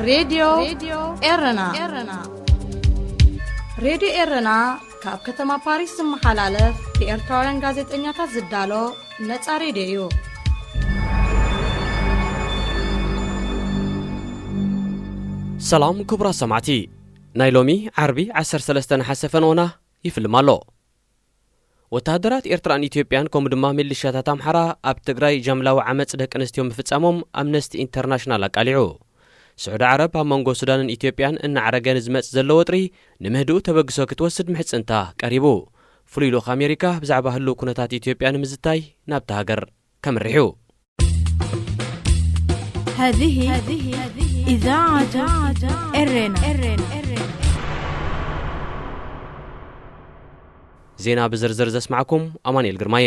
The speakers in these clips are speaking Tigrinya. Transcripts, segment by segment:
ሬድዮ ኤረና። ሬድዮ ኤረና ካብ ከተማ ፓሪስ ዝመሓላለፍ ብኤርትራውያን ጋዜጠኛታት ዝዳሎ ነጻ ሬድዮ እዩ። ሰላም ክቡራት ሰማዕቲ፣ ናይ ሎሚ ዓርቢ ዓሰርተ ሰለስተ ነሓሰ ፈነወና ይፍልም ኣሎ። ወተሃደራት ኤርትራን ኢትዮጵያን ከምኡ ድማ ሚሊሻታት ኣምሓራ ኣብ ትግራይ ጃምላዊ ዓመጽ ደቂ ኣንስትዮ ምፍጻሞም ኣምነስቲ ኢንተርናሽናል ኣቃሊዑ። ስዑዲ ዓረብ ኣብ መንጎ ሱዳንን ኢትዮጵያን እናዓረገ ንዝመጽእ ዘሎ ወጥሪ ንምህድኡ ተበግሶ ክትወስድ ምሕጽንታ ቀሪቡ። ፍሉይ ልኡኽ ኣሜሪካ ብዛዕባ ህልው ኩነታት ኢትዮጵያ ንምዝታይ ናብታ ሃገር ከምርሕ እዩ። هذه إذاعة إرنا. ዜና ብዝርዝር ዘስማዕኩም ኣማኑኤል ግርማየ።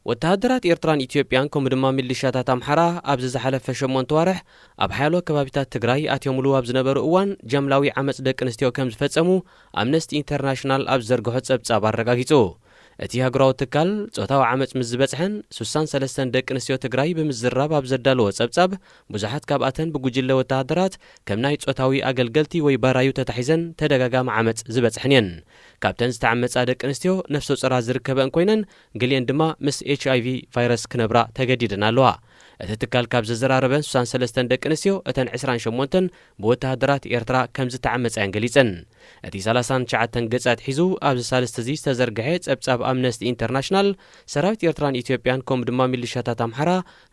ወተሃደራት ኤርትራን ኢትዮጵያን ከምኡ ድማ ሚሊሻታት ኣምሓራ ኣብዚ ዝሓለፈ ሸሞንተ ዋርሕ ኣብ ሓያሎ ከባቢታት ትግራይ ኣትዮምሉ ኣብ ዝነበሩ እዋን ጃምላዊ ዓመጽ ደቂ ኣንስትዮ ከም ዝፈጸሙ ኣምነስቲ ኢንተርናሽናል ኣብ ዝዘርግሖ ጸብጻብ ኣረጋጊጹ። እቲ ሃገራዊ ትካል ጾታዊ ዓመጽ ምስ ዝበጽሐን ሱሳን ሰለስተን ደቂ ኣንስትዮ ትግራይ ብምዝራብ ኣብ ዘዳለዎ ጸብጻብ፣ ብዙሓት ካብኣተን ብጉጅለ ወተሃደራት ከም ናይ ጾታዊ ኣገልገልቲ ወይ ባራዩ ተታሒዘን ተደጋጋሚ ዓመጽ ዝበጽሐን እየን። ካብተን ዝተዓመጻ ደቂ ኣንስትዮ ነፍሰ ጾራት ዝርከበን ኮይነን፣ ገሊአን ድማ ምስ ኤች ኣይ ቪ ቫይረስ ክነብራ ተገዲደን ኣለዋ። እቲ ትካል ካብ ዘዘራረበን ሱሳን ሰለስተን ደቂ ኣንስትዮ፣ እተን ዕስራን ሸሞንተን ብወተሃደራት ኤርትራ ከም ዝተዓመጻ እየን ገሊጸን። እቲ ሰላሳን ትሽዓተን ገጻት ሒዙ ኣብዚ ሳልስቲ እዚ ዝተዘርግሐ ጸብጻብ ኣምነስቲ ኢንተርናሽናል፣ ሰራዊት ኤርትራን ኢትዮጵያን ከምኡ ድማ ሚሊሻታት ኣምሓራ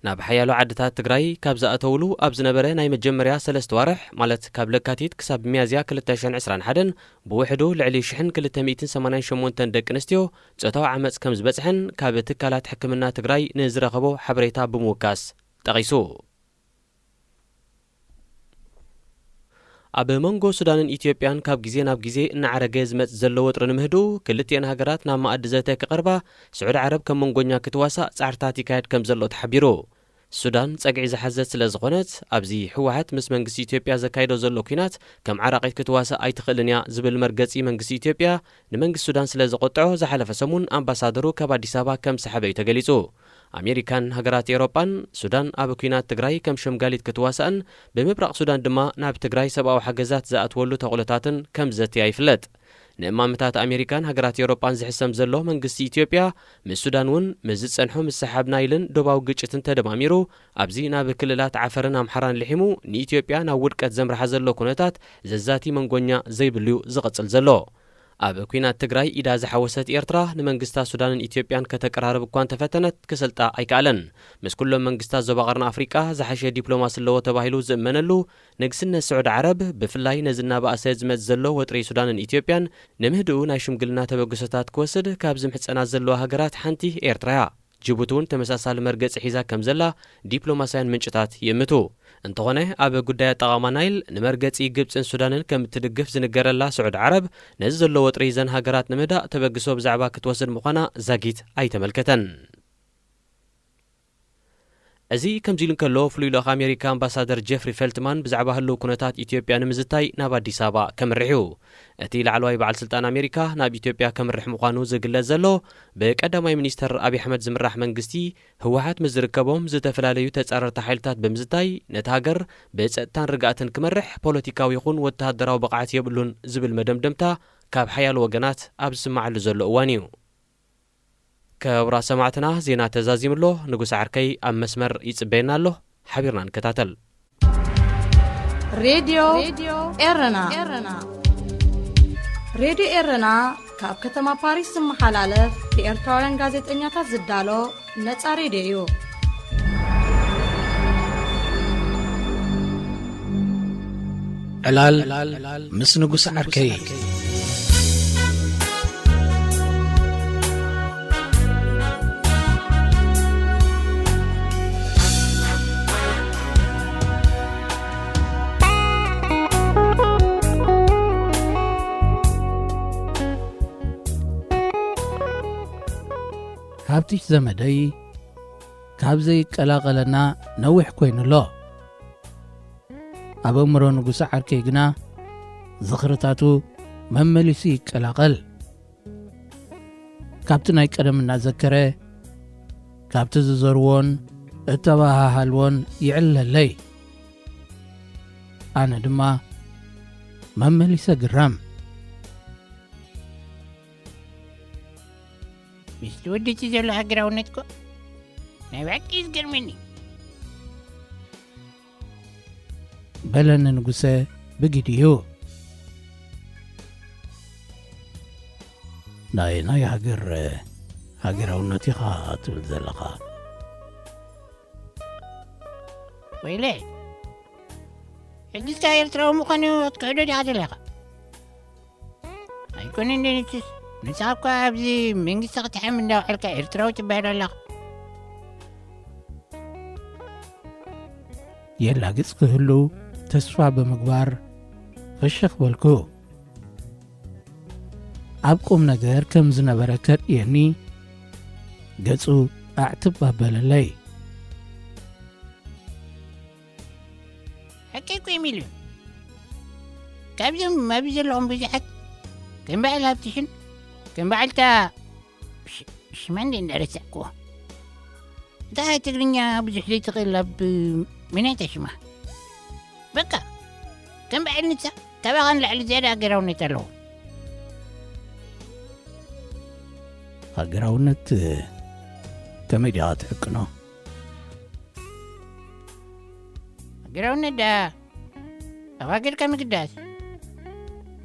ናብ ሓያሎ ዓድታት ትግራይ ካብ ዝኣተውሉ ኣብ ዝነበረ ናይ መጀመርያ ሰለስተ ዋርሕ፣ ማለት ካብ ለካቲት ክሳብ ሚያዝያ ክልተ ሽሕን ዕስራን ሓደን ብውሕዱ ልዕሊ ሽሕን ክልተ ሚእትን ሰማንያን ሸሞንተን ደቂ ኣንስትዮ ጾታዊ ዓመጽ ከም ዝበጽሐን ካብ ትካላት ሕክምና ትግራይ ንዝረኸቦ ሓበሬታ ብምውካስ ጠቒሱ። ኣብ መንጎ ሱዳንን ኢትዮጵያን ካብ ግዜ ናብ ግዜ እናዓረገ ዝመጽእ ዘሎ ወጥሪ ንምህድኡ፣ ክልቲኤን ሃገራት ናብ መኣዲ ዘተ ክቐርባ ስዑዲ ዓረብ ከም መንጎኛ ክትዋሳእ ጻዕርታት ይካየድ ከም ዘሎ ተሓቢሩ። ሱዳን ጸግዒ ዝሓዘት ስለ ዝኾነት፣ ኣብዚ ህወሓት ምስ መንግስቲ ኢትዮጵያ ዘካይዶ ዘሎ ኲናት ከም ዓራቒት ክትዋሳእ ኣይትኽእልን እያ ዝብል መርገጺ መንግስቲ ኢትዮጵያ ንመንግስቲ ሱዳን ስለ ዘቖጥዖ፣ ዝሓለፈ ሰሙን ኣምባሳደሩ ካብ ኣዲስ ኣበባ ከም ሰሓበ እዩ ተገሊጹ። ኣሜሪካን ሃገራት ኤውሮጳን ሱዳን ኣብ ኲናት ትግራይ ከም ሸምጋሊት ክትዋሳእን ብምብራቕ ሱዳን ድማ ናብ ትግራይ ሰብኣዊ ሓገዛት ዝኣትወሉ ተኽእሎታትን ከም ዘትያ ይፍለጥ። ንእማመታት ኣሜሪካን ሃገራት ኤውሮጳን ዝሕሰም ዘሎ መንግስቲ ኢትዮጵያ ምስ ሱዳን እውን ምስ ዝጸንሖ ምስሓብ ናይልን ዶባዊ ግጭትን ተደማሚሩ ኣብዚ ናብ ክልላት ዓፈርን ኣምሓራን ልሒሙ ንኢትዮጵያ ናብ ውድቀት ዘምርሓ ዘሎ ኩነታት ዘዛቲ መንጎኛ ዘይብሉ እዩ ዝቕጽል ዘሎ። ኣብ ኲናት ትግራይ ኢዳ ዝሓወሰት ኤርትራ ንመንግስታት ሱዳንን ኢትዮጵያን ከተቀራርብ እኳ እንተፈተነት ክሰልጣ ኣይከኣለን። ምስ ኩሎም መንግስታት ዞባ ቀርኒ ኣፍሪቃ ዝሓሸ ዲፕሎማሲ ኣለዎ ተባሂሉ ዝእመነሉ ንግስነት ስዑዲ ዓረብ ብፍላይ ነዚ እናበኣሰ ዝመጽእ ዘሎ ወጥሪ ሱዳንን ኢትዮጵያን ንምህድኡ ናይ ሽምግልና ተበግሶታት ክወስድ ካብ ዝምሕጸና ዘለዋ ሃገራት ሓንቲ ኤርትራ እያ። ጅቡቲ እውን ተመሳሳሊ መርገጺ ሒዛ ከም ዘላ ዲፕሎማስያን ምንጭታት ይእምቱ። እንተኾነ ኣብ ጉዳይ ኣጠቓቕማ ናይል ንመርገጺ ግብጽን ሱዳንን ከም እትድግፍ ዝንገረላ ስዑዲ ዓረብ ነዚ ዘሎ ወጥሪ እዘን ሃገራት ንምህዳእ ተበግሶ ብዛዕባ ክትወስድ ምዃና ዛጊት ኣይተመልከተን። እዚ ከምዚ ኢሉ እንከሎ፣ ፍሉይ ልኡኽ ኣሜሪካ ኣምባሳደር ጀፍሪ ፌልትማን ብዛዕባ ህልው ኩነታት ኢትዮጵያ ንምዝታይ ናብ ኣዲስ ኣበባ ከምርሕ እዩ። እቲ ላዕለዋይ በዓል ስልጣን ኣሜሪካ ናብ ኢትዮጵያ ከምርሕ ምዃኑ ዝግለጽ ዘሎ፣ ብቀዳማይ ሚኒስተር ኣብይ ኣሕመድ ዝምራሕ መንግስቲ ህወሓት ምስ ዝርከቦም ዝተፈላለዩ ተጻረርቲ ሓይልታት ብምዝታይ፣ ነቲ ሃገር ብጸጥታን ርግኣትን ክመርሕ ፖለቲካዊ ይኹን ወተሃደራዊ ብቕዓት የብሉን ዝብል መደምደምታ ካብ ሓያሎ ወገናት ኣብ ዝስማዓሉ ዘሎ እዋን እዩ። ክቡራት ሰማዕትና፣ ዜና ተዛዚሙ ኣሎ። ንጉስ ዓርከይ ኣብ መስመር ይጽበየና ኣሎ። ሓቢርና ንከታተል። ሬድዮ ኤረና። ሬድዮ ኤረና ካብ ከተማ ፓሪስ ዝመሓላለፍ ብኤርትራውያን ጋዜጠኛታት ዝዳሎ ነጻ ሬድዮ እዩ። ዕላል ምስ ንጉስ ዓርከይ። ሃብትሽ ዘመደይ ካብ ዘይቀላቐለና ነዊሕ ኮይኑ ኣሎ። ኣብ ኣእምሮ ንጉሰ ዓርከይ ግና ዝኽርታቱ መመሊሱ ይቀላቐል። ካብቲ ናይ ቀደም እናዘከረ፣ ካብቲ ዝዘርዎን እተባሃሃልዎን ይዕለለይ። ኣነ ድማ መመሊሰ ግረም። ምስቲ ወዲ እቲ ዘሎ ሃገራውነት እኮ ናይ ብሓቂ እዩ ዝገርመኒ። በለኒ ንጉሰ ብግዲኡ። ናይ ናይ ሃገር ሃገራውነት ኢኻ ትብል ዘለኻ? ወይለ፣ ሕጊስካ ኤርትራዊ ምዃኑ ክትክሕዶ ዲኻ ዘለኻ? ኣይኮነን ዶ ንስስ? ንስኻ እኳ ኣብዚ መንግስቲ ክትሕም እንዳውዓልካ ኤርትራዊ ትበሃል ኣለኻ። የላግጽ ክህሉ ተስፋ ብምግባር ፍሽኽ በልኩ። ኣብ ቁም ነገር ከም ዝነበረ ከርእየኒ ገጹ ኣዕትብ ኣበለለይ። ሓቀይ እኮ እዩ ሚልዮን። ካብዞም ኣብዚ ዘለኹም ብዙሓት ከም በዓል ሃብትሽን ከም በዓልታ ሽ-፣ ሽማ እንደ እንዳረሳዕኩዎ። እታ ትግርኛ ብዙሕ ዘይትኽእል ኣብ ሚናይታ ሽማ። በቃ ከም በዓል ንሳ ካባኻ ንላዕሊ ዝያዳ ሃገራውነት ኣለዎ። ሃገራውነት ከመይ ዲኻ ትሕቅኖ? ሃገራውነት ደኣ ኣብ ሃገርካ ምግዳስ፣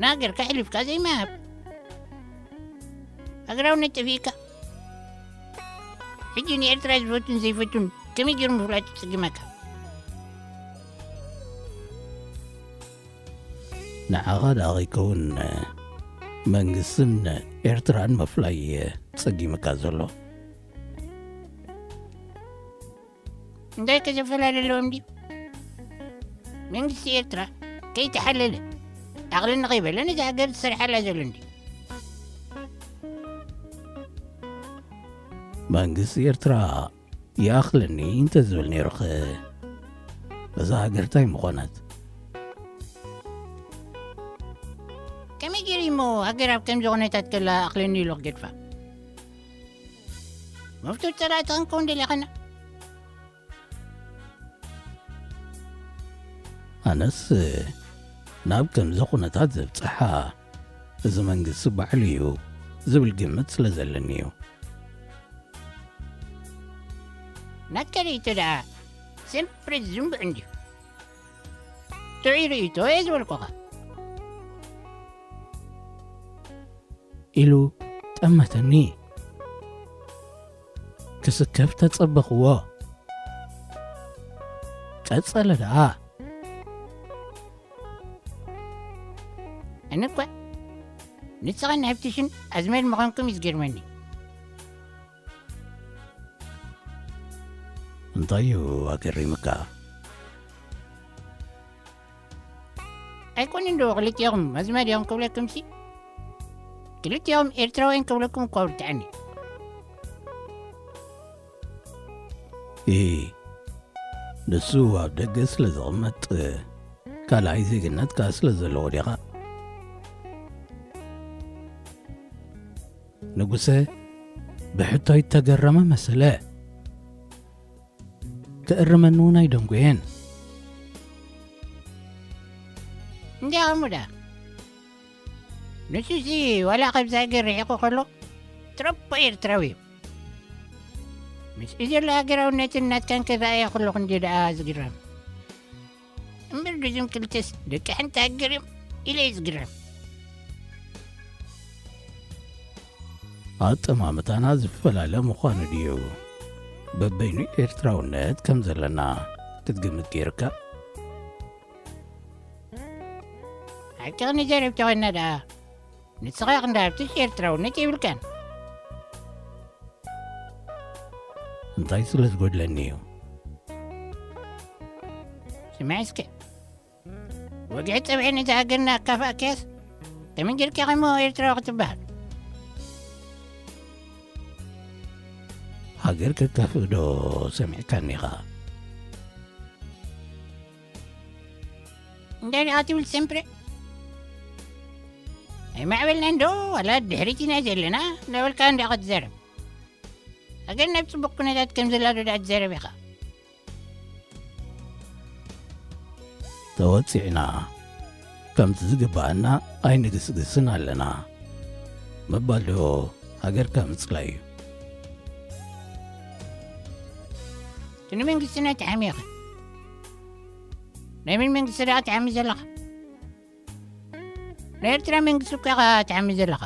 ንሃገርካ ኣሕሊፍካ ዘይምሃብ። ሃገራውነት ጠፊእካ፣ ሕጂ ንኤርትራ ዝፈቱን ዘይፈቱን ከመይ ገይሩ ምፍላጥ ይጽግመካ። ንዓኻ ደኣ ከይከውን መንግስትን ኤርትራን ምፍላይ ጸጊምካ ዘሎ። እንታይ ከ ዘፈላለለዎም ድዩ? መንግስቲ ኤርትራ ከይተሓለለ፣ ዓቕሊ ንኸይበለ ነዛ ሃገር ዝሰርሓላ ዘሎ እንድዩ። መንግስቲ ኤርትራ ይኣኽለኒ እንተ ዝብል ነይሩኸ፣ እዛ ሃገር እንታይ ምኾነት? ከመይ ገይሩ እሞ ሃገር ኣብ ከምዚ ኩነታት ከላ ኣኽለኒ ኢሉ ክገድፋ? መፍትሒ ጸላእቲ ክንከውን ደሊኻ ኢና። ኣነስ ናብ ከምዚ ኩነታት ዘብጽሓ እዚ መንግስቲ ባዕሉ እዩ ዝብል ግምት ስለ ዘለኒ እዩ። ናትካ ርእይቶ ደኣ sempre ዝንቡዕ እንድዩ። ጥዑይ ርእይቶ እየ ዝበልኩኻ። ኢሉ ጠመተኒ። ክስከፍ ተጸበኽዎ። ቀጸለ ደኣ። ኣነ እኳ ንስኻን ሃብትሽን ኣዝማድ ምዃንኩም እዩ ዝገርመኒ። እንታይ እዩ ኣገሪምካ? ኣይኮነን ዶ ክልቲኦም ኣዝማድ እዮም ክብለኩምሲ? ክልቲኦም ኤርትራውያን ክብለኩም እኳ ብርትዓኒ። ኢ፣ ንሱ ኣብ ደገ ስለ ዝቕመጥ ካልኣይ ዜግነት ከኣ ስለ ዘለዎ ዲኻ? ንጉሰ ብሕቶይ ተገረመ መሰለ። ክእርመኒ እውን ኣይደንጎየን። እንዲያ እሞ ደኣ ንሱሲ ዋላ ካብዛ ሃገር ርሒቑ ከሎ ትረፖ ኤርትራዊ እዩ። ምስኡ ዘሎ ሃገራውነትን ናትካን ክረኣዮ ከለኹ እንድዩ ደኣ ዝግረም። እምበር ድዝም ክልተስ ደቂ ሓንቲ ሃገር እዮም ኢለ እዩ ዝግረም። ኣጠማምታና ዝፈላለ ምዃኑ ድዩ? በበይኑ ኤርትራውነት ከም ዘለና ክትግምት ገይርካ? ሓቂ ክንዛረብ ተኾይንና ደኣ ንስኻ ክንዲ ሃብትሽ ኤርትራውነት የብልካን። እንታይ ስለ ዝጎድለኒ እዩ? ስማዕ እስከ፣ ወግዒ ጸብሒ ነቲ ሃገርና ኣካፋእካያስ ከመይ ጌርካ ኢኻ እሞ ኤርትራዊ ክትበሃል? ሃገር ከካፍእ ዶ ሰሚዕካኒ ኢኻ? እንታይ ዲኻ ትብል sempre? ኣይማዕበልናን ዶ ዋላ ድሕሪት ኢና ዘለና እናበልካ እንዲኻ ትዛረብ። ሃገር ናብ ጽቡቕ ኩነታት ከም ዘላ ዶ ደኣ ትዛረብ ኢኻ? ተወጺዕና፣ ከምቲ ዝግባኣና ኣይንግስግስን ኣለና ምባል ዶ ሃገርካ ምጽላይ እዩ? እቲ ንመንግስትና ትሓሚ ኢኻ። ናይ መን መንግስቲ ደኣ ትሓሚ ዘለኻ? ናይ ኤርትራ መንግስቲ እኮ ኢኻ ትሓሚ ዘለኻ።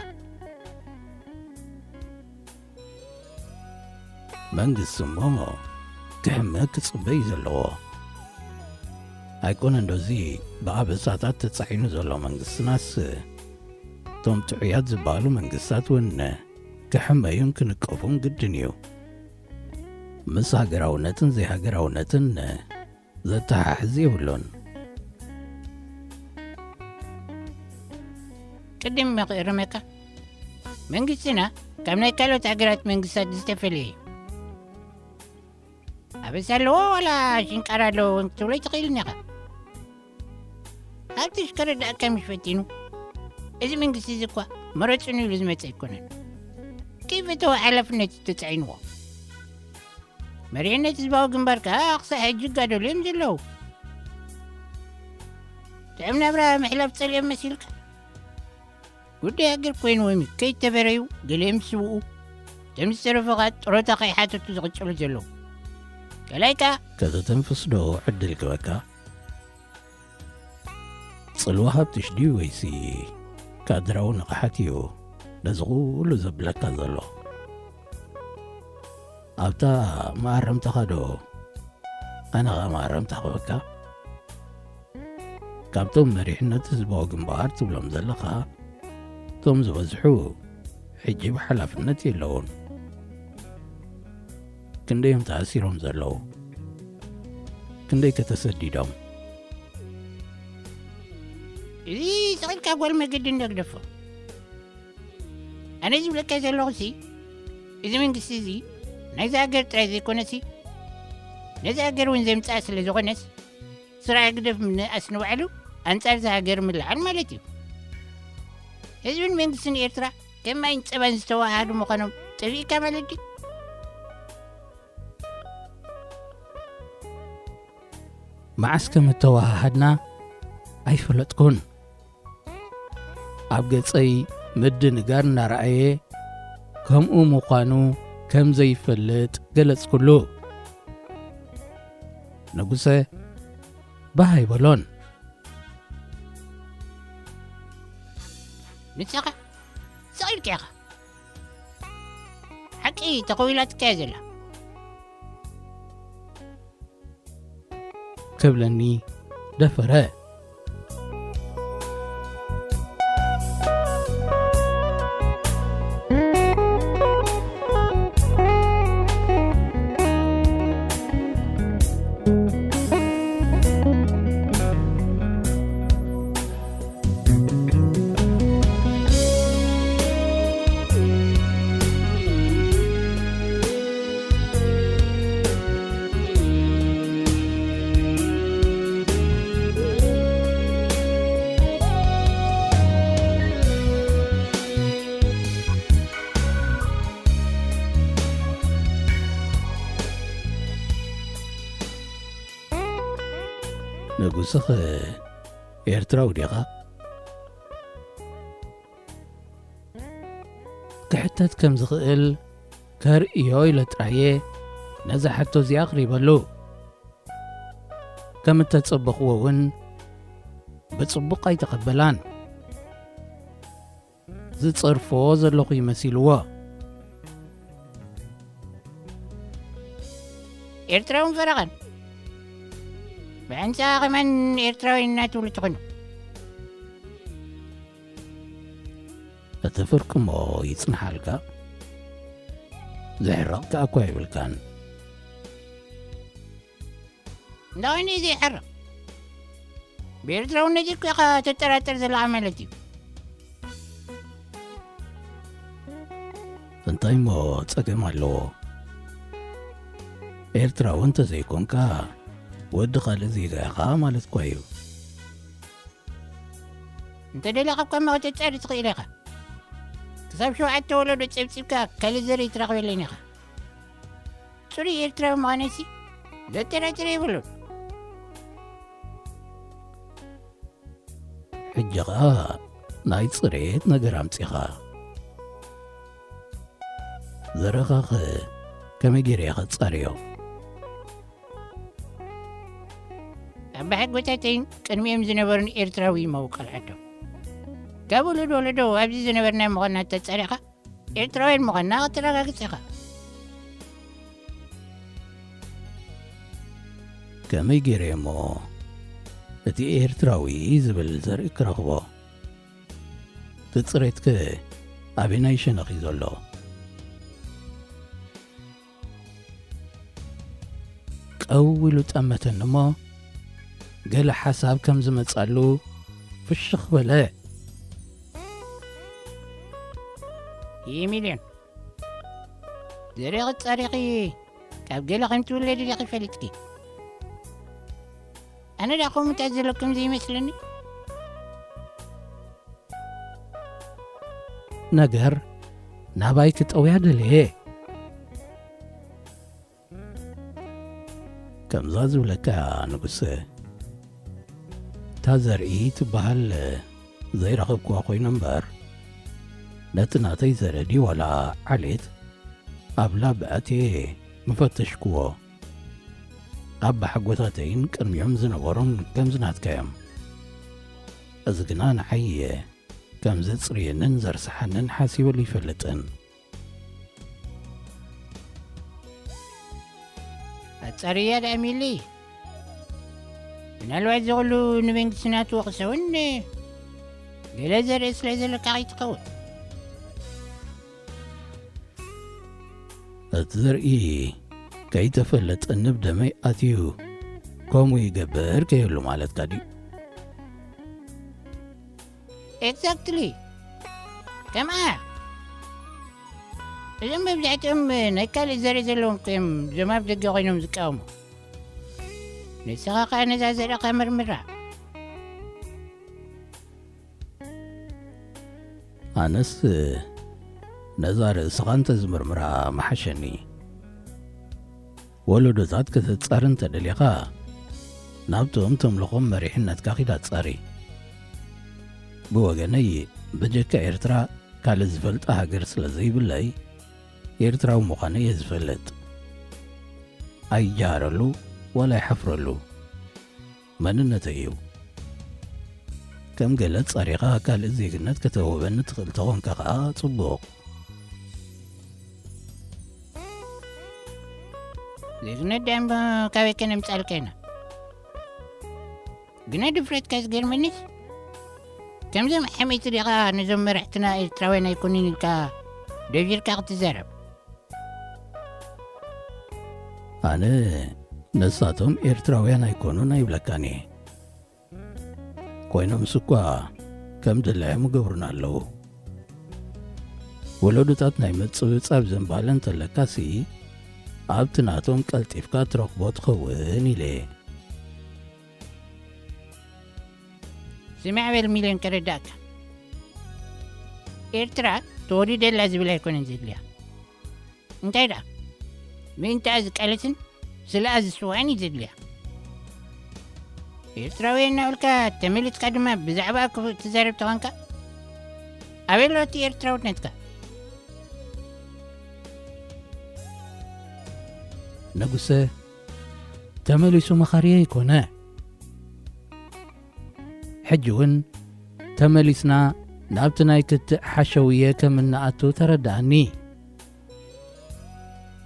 መንግስቲ እሞ ክሕመ ክጽበ እዩ ዘለዎ። ኣይኮነን ዶ እዚ ብኣበሳታት ተጻዒኑ ዘሎ መንግስትናስ? እቶም ጥዑያት ዝበሃሉ መንግስታት እውን ክሕመዩን ክንቀፉን ግድን እዩ። ምስ ሃገራውነትን ዘይሃገራውነትን ዘተሓሕዝ የብሉን። ቅድም ክእርመካ፣ መንግስትና ካብ ናይ ካልኦት ሃገራት መንግስታት ዝተፈለየ እዩ። ኣበሳ ኣለዎ ዋላ ሽንቃር ኣለዎ እውን ክትብሎ ኣይትኽእልን ኢኻ። ኣብቲ ሽከረዳእካ ምሽ ፈቲኑ፣ እዚ መንግስቲ እዚ እኳ መረጹኒ ኢሉ ዝመጸ ኣይኮነን። ከይፈተወ ሓላፍነት እዩ ተጻዒንዎ። መሪሕነት ህዝባዊ ግንባር ከኣ ክሳዕ ሕጂ ይጋደሉ እዮም ዘለዉ። ጥዑም ናብራ ምሕላፍ ጸሊኦም መሲልካ? ጉዳይ ሃገር ኮይንዎም እዩ ከይተበረዩ ገሊኦም ዝስውኡ፣ እቶም ዝተረፉ ከኣ ጥሮታ ከይሓተቱ ዝቕጽሉ ዘለዉ። ካልኣይ ከኣ ከተተንፍስ ዶ ዕድል ክበካ? ጽልዋ ሃብትሽ ድዩ ወይሲ ካድራዊ ንቕሓት እዩ ነዚ ኩሉ ዘብለካ ዘሎ? ኣብታ መኣረምታኻ ዶ ኣነ ኸኣ መኣረምታ ክህበካ? ካብቶም መሪሕነት ህዝባዊ ግንባር ትብሎም ዘለኻ፣ እቶም ዝበዝሑ ሕጂ ብሓላፍነት የለውን። ክንደይ እዮም ተኣሲሮም ዘለዉ? ክንደይ ከ ተሰዲዶም? እዚ ስቕ ኢልካ ጓል መገዲ እንዶ ግደፎ። ኣነ ዝብለካ ዘለኹሲ፣ እዚ መንግስቲ እዚ ናይዛ ሃገር ጥራይ ዘይኮነሲ፣ ነዚ ሃገር እውን ዘምጽኣ ስለ ዝኾነስ፣ ስራሕ ግደፍ ምንኣስ ንባዕሉ ኣንጻር እዛ ሃገር ምልዓል ማለት እዩ። ህዝብን መንግስትን ኤርትራ ከም ማይን ጸባን ዝተዋሃሃዱ ምዃኖም ጠፊእካ ማለት ድዩ? መዓስ ከም እተዋሃሃድና ኣይፈለጥኩን። ኣብ ገጸይ ምድንጋር እናረኣየ፣ ከምኡ ምዃኑ ከም ዘይፈልጥ ገለጽኩሉ። ንጉሰ ባህ ኣይበሎን። ንስኻ ስቕ ኢልካ ኢኻ። ሓቂ ተኸዊላትካ እያ ዘላ። ክብለኒ ደፈረ። ንጉስኽ ኤርትራዊ ዲኻ? ክሕተት ከም ዝኽእል ከርእዮ ኢለ ጥራየ ነዛ ሕቶ እዚኣ ኣቕሪበሉ። ከም እተጸበኽዎ እውን ብጽቡቕ ኣይተቐበላን። ዝጸርፎ ዘለኹ ይመሲልዎ። ኤርትራውን ፈረቓን። ብኣንጻ ከማን ኤርትራዊ እናትብሉ ትኾኑ። እቲ ፍርቂ እሞ ይጽንሓልካ። ዝሕረቕ ከኣ እኳ የብልካን። እንዳ ወይኒ ዘይሕረቕ። ብኤርትራውነት እኮ ኢኻ ተጠራጠር ዘለኻ ማለት እዩ። እንታይ እሞ ጸገም ኣለዎ? ኤርትራዊ እንተዘይኮንካ ወዲ ካልእ ዜጋ ኢኻ ማለት እኳ እዩ። እንተ ደሊኻ እኳ እሞ ከተጻሪ ትኽእል ኢኻ። ክሳብ ሸውዓተ ወለዶ ጸብጺብካ ካልእ ዘርኢ ትረኽበለይን ኢኻ። ጽሩይ ኤርትራዊ ምዃነይሲ ዘጠራጥር የብሉን። ሕጂ ኸኣ ናይ ጽሬት ነገር ኣምጺኻ። ዘረኻኸ ከመይ ገይረ እየ ኸጻርዮ? ኣባሓጎታተይን ቅድሚኦም ዝነበሩን ኤርትራዊ እሞ ቀልዓቶም። ካብ ውሉድ ወለዶ ኣብዚ ዝነበርና ምዃንና ተጻሪኻ ኤርትራውያን ምዃንና ከተረጋግጽ ኢኻ። ከመይ ገይረ እሞ እቲ ኤርትራዊ ዝብል ዘርኢ ክረኽቦ? እቲ ጽሬትከ ኣበናይ ሸነኽ እዩ ዘሎ? ቀው ኢሉ ጠመተኒ እሞ፣ ገለ ሓሳብ ከም ዝመጻሉ ፍሽኽ በለ። ይህ ሚልዮን፣ ዘርኢ ክጻሪኺ ካብ ገለ ከም ትውለዲ ዲኺ ፈሊጥኪ? ኣነ ደኣ ከምኡ እንታይ ዘለኩም ዘይመስለኒ? ነገር ናባይ ክጠውያ ደልየ። ከምዛ ዝብለካ ንጉሰ፣ እታ ዘርኢ ትበሃል ዘይረኸብክዋ ኮይነ እምበር፣ ነቲ ናተይ ዘረ ድዩ ዋላ ዓሌት ኣብ ላብ ኣትየ ምፈተሽክዎ። ኣባሓጎታተይን ቅድሚኦም ዝነበሩን ከምዚ ናትካ እዮም። እዚ ግና ንዓይ ከም ዘጽርየንን ዘርስሓንን ሓሲበሉ ይፈልጥን። ኣጻርያ ደኣ ሚሊ፣ ምናልባት እዚ ኹሉ ንመንግስቲ ናቱ ወቕሰውን ገለ ዘርኢ ስለ ዘለካ ከይትኸውን። እቲ ዘርኢ ከይተፈለጠኒ ብደመይ ኣትዩ ከምኡ ይገብር ከይህሉ ማለትካ ድዩ? ኤግዛክትሊ። ከምኣ። እዞም መብዛሕትኦም ናይ ካልእ ዘርኢ ዘለዎም እዮም፣ እዞም ኣብ ደገ ኮይኖም ዝቃወሙ። ንስኻ ኸኣ ነዛ ዘርእኻ መርምራ። ኣነስ ነዛ ርእስኻ እንተዝምርምራ ምሓሸኒ። ወለዶታት ከተጻሪ እንተደሊኻ፣ ናብቶም ተምልኾም መሪሕነትካ ኪድ ኣጻሪ። ብወገነይ፣ ብጀካ ኤርትራ ካልእ ዝፈልጣ ሃገር ስለ ዘይብለይ፣ ኤርትራዊ ምዃነይ እየ ዝፈልጥ። ኣይጀሃረሉ ዋላ ኣይሓፍረሉ። መንነተይ እዩ። ከም ገለ ጸሪኻ ካልእ ዜግነት ከተውህበኒ ትኽእል ተኾንካ ኸኣ ጽቡቕ። ዜግነት ደኣ እምባ ካበይ ከነምጻልካ ኢና? ግና ድፍረትካ ዝገርመኒስ፣ ከምዞም ሓመይቲ ዲኻ ነዞም መራሕትና ኤርትራውያን ኣይኮኑን ኢልካ ደፊርካ ክትዛረብ? ኣነ ነሳቶም ኤርትራውያን ኣይኮኑን ኣይብለካን እየ። ኮይኖምስ እኳ ከም ድላዮም ይገብሩና ኣለዉ። ወለዶታት ናይ ምጽብጻብ ዝንባለ እንተለካሲ፣ ኣብቲ ናቶም ቀልጢፍካ ትረኽቦ ትኸውን ኢለ እየ። ስማዕ በል ሚልዮን ከረዳእካ። ኤርትራ ተወዲደላ ዝብል ኣይኮነን ዘድልያ። እንታይ ደኣ? ምእንታኣ ዝቃለስን ስለኣ ዝስዋእን እዩ ዘድልያ። ኤርትራዊ እናበልካ ተመሊስካ ድማ ብዛዕባኣ ክፉእ ትዛረብ ተኾንካ፣ ኣበይ ኣሎ እቲ ኤርትራውነትካ? ንጉሰ ተመሊሱ መኻርየይ ኮነ። ሕጂ እውን ተመሊስና ናብቲ ናይ ክትዕ ሓሸውየ ከም እንኣቱ ተረድኣኒ።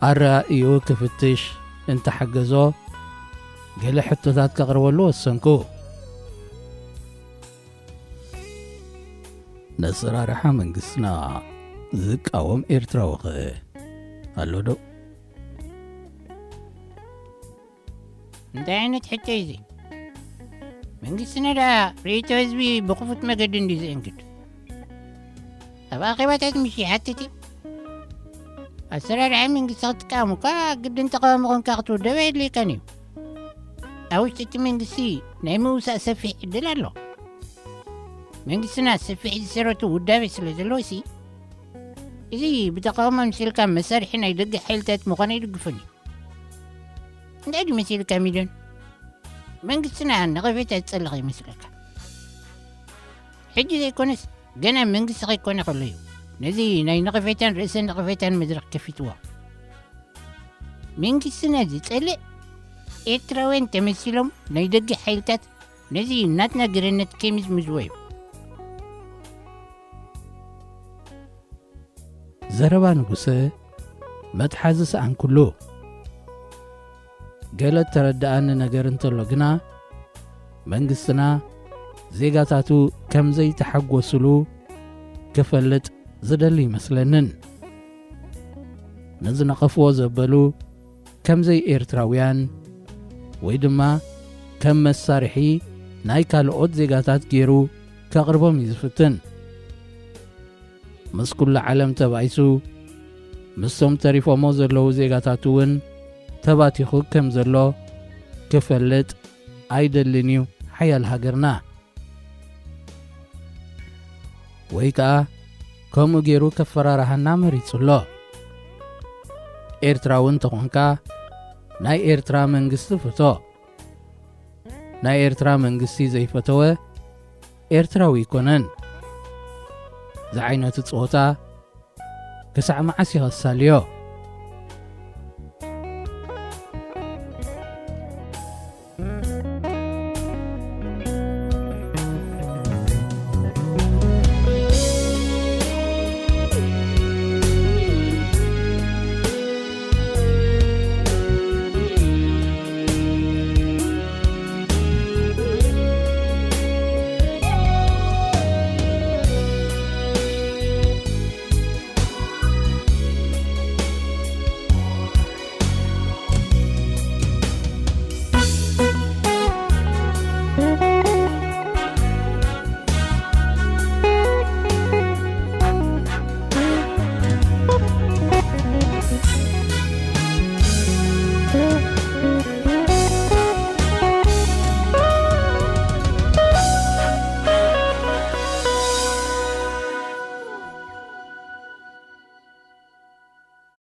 ኣረኣእዩ ክፍትሽ እንተሓገዞ፣ ገለ ሕቶታት ከቕርበሉ ወሰንኩ። ነሰራርሓ መንግስትና ዝቃወም ኤርትራዊ ኸ ኣሎ ዶ? እንታይ ዓይነት ሕቶ እዩ እዚ? መንግስትና ደኣ ርእይቶ ህዝቢ ብኽፉት መገዲ እንድዩ ዘእንግድ። ኣብ ኣኼባታት ምሽ ይሓትት እዩ። ኣሰራርሓ መንግስቲ ክትቃወም እኳ ግድን ተቃዋሚ ኮንካ ክትውደብ ኣየድልየካን እዩ። ኣብ ውሽጢ እቲ መንግስቲ ናይ ምውሳእ ሰፊሕ ዕድል ኣሎ። መንግስትና ሰፊሕ ዝሰረቱ ውዳቤ ስለ ዘለዎ ሲ፣ እዚ ብተቃውሞ ኣምሲልካ መሳርሒ ናይ ደገ ሓይልታት ምዃኑ ኣይድግፎን እዩ። እንታይ ድዩ መሲልካ ሚልዮን? መንግስትና ነቐፌታ ዝጸልቕ ይመስለካ? ሕጂ ዘይኮነስ ገና መንግስቲ ከይኮነ ከሎ እዩ ነዚ ናይ ነቐፌታን ርእሰ ነቐፌታን መድረኽ ከፊትዎ። መንግስትና ዝጸልእ ኤርትራውያን ተመሲሎም ናይ ደገ ሓይልታት ነዚ ናትና ግርነት ከይምዝምዝዎ እዩ። ዘረባ ንጉሰ መትሓዚ ሰኣንኩሉ። ገለ እተረድኣኒ ነገር እንተሎ ግና፣ መንግስትና ዜጋታቱ ከም ዘይተሓጎስሉ ክፈልጥ ዝደሊ ይመስለንን። ንዝነቐፍዎ ዘበሉ ከም ዘይኤርትራውያን ወይ ድማ ከም መሳርሒ ናይ ካልኦት ዜጋታት ገይሩ ከቕርቦም እዩ ዝፍትን። ምስ ኩሉ ዓለም ተባኢሱ ምስቶም ተሪፎሞ ዘለዉ ዜጋታቱ እውን ተባቲኹ ከም ዘሎ ክፈልጥ ኣይደልን እዩ ሓያል ሃገርና። ወይ ከኣ ከምኡ ገይሩ ከፈራርሃና መሪጹ ኣሎ። ኤርትራዊ እንተኾንካ ናይ ኤርትራ መንግስቲ ፍቶ። ናይ ኤርትራ መንግስቲ ዘይፈተወ ኤርትራዊ ኣይኮነን። ዝዓይነቱ ጸወታ ክሳዕ መዓስ ይኸሳልዮ?